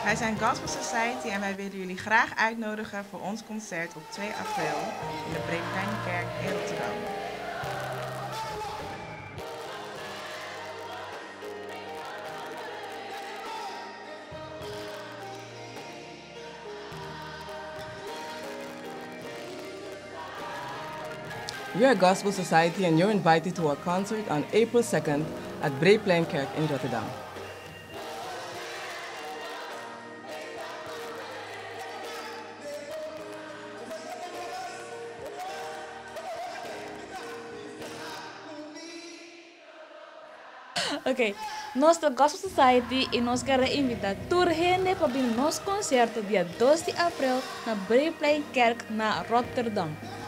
Wij zijn Gospel Society en wij willen jullie graag uitnodigen voor ons concert op 2 april in de Breepleinkerk in Rotterdam. We are Gospel Society and you're invited to our concert on April 2nd at Breepleinkerk in Rotterdam. Ok, nos ta Gospel Society y nos kier invita tur hende pa bin nos concierto dia 2 di april na Breepleinkerk na Rotterdam.